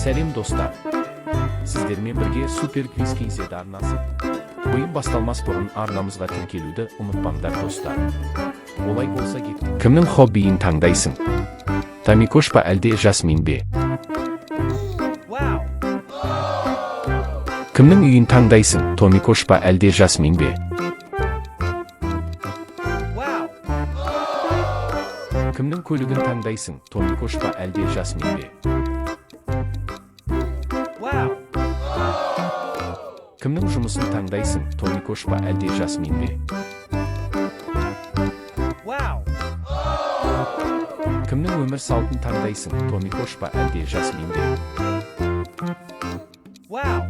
Сәлем, достар! Сіздермен бірге Супер Квиз KZ арнасы. Ойын басталмас бұрын арнамызға тіркелуді ұмытпаңдар, достар. Олай болса, кеттік. Кімнің хоббиін таңдайсың? Томикош па, әлде Жасмин бе? Wow. Кімнің үйін таңдайсың? Томикош па, әлде Жасмин бе? Wow. Кімнің көлігін таңдайсың? Томикош па, әлде Жасмин бе? Wow. Кімнің жұмысын таңдайсың? Томикош па, әлде Жасмин бе? Wow. Кімнің өмір салтын таңдайсың? Томикош па, әлде Жасмин бе? Wow.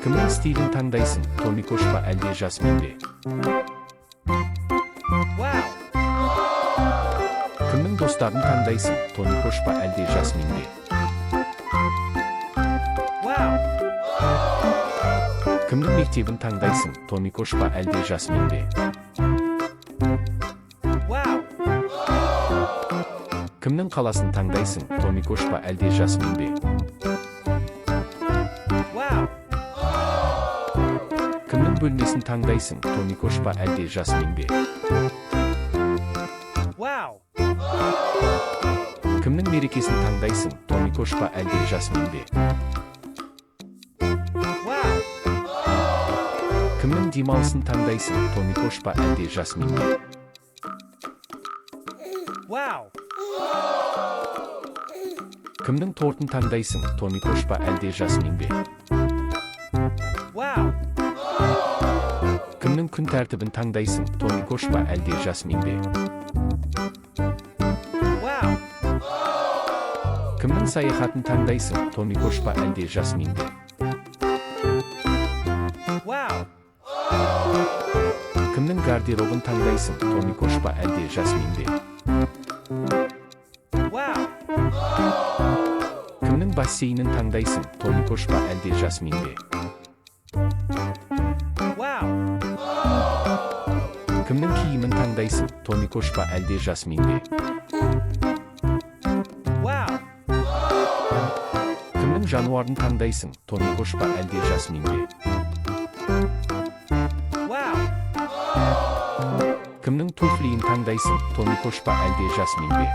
Кімнің стилін таңдайсың? Томикош па, әлде Жасмин бе? Wow. Кімнің достарын таңдайсың? Томикош па, әлде Жасмин бе? Wow. Кімнің мектебін таңдайсың? Томикош па, әлде Жасмин бе? Wow. Кімнің қаласын таңдайсың? Томикош па, әлде Жасмин бе? Wow. Кімнің бөлмесін таңдайсың? Томикош па, әлде Жасмин бе? Wow. Кімнің мерекесін таңдайсың? Томикош па, әлде Жасмин бе? Wow. Кімнің демалысын таңдайсың? Томикош па, әлде Жасмин бе? Wow. Кімнің тортын таңдайсың? Томикош па, әлде Жасмин бе? Wow. Кімнің күн тәртібін таңдайсың? Томикош па, әлде Жасмин бе? Wow. Кімнің саяхатын таңдайсың? Томикош па, әлде Жасмин бе? Wow. Кімнің гардеробын таңдайсың? Томикош па, әлде Жасмин бе? Wow. Кімнің бассейнін таңдайсың? Томикош па, әлде Жасмин бе? Wow. Кімнің киімін таңдайсың? Томикош па, әлде Жасмин бе? Wow. Кімнің жануарын таңдайсың? Томикош па, әлде Жасмин бе? Wow. Кімнің туфлиін таңдайсың? Томикош па, әлде Жасмин бе?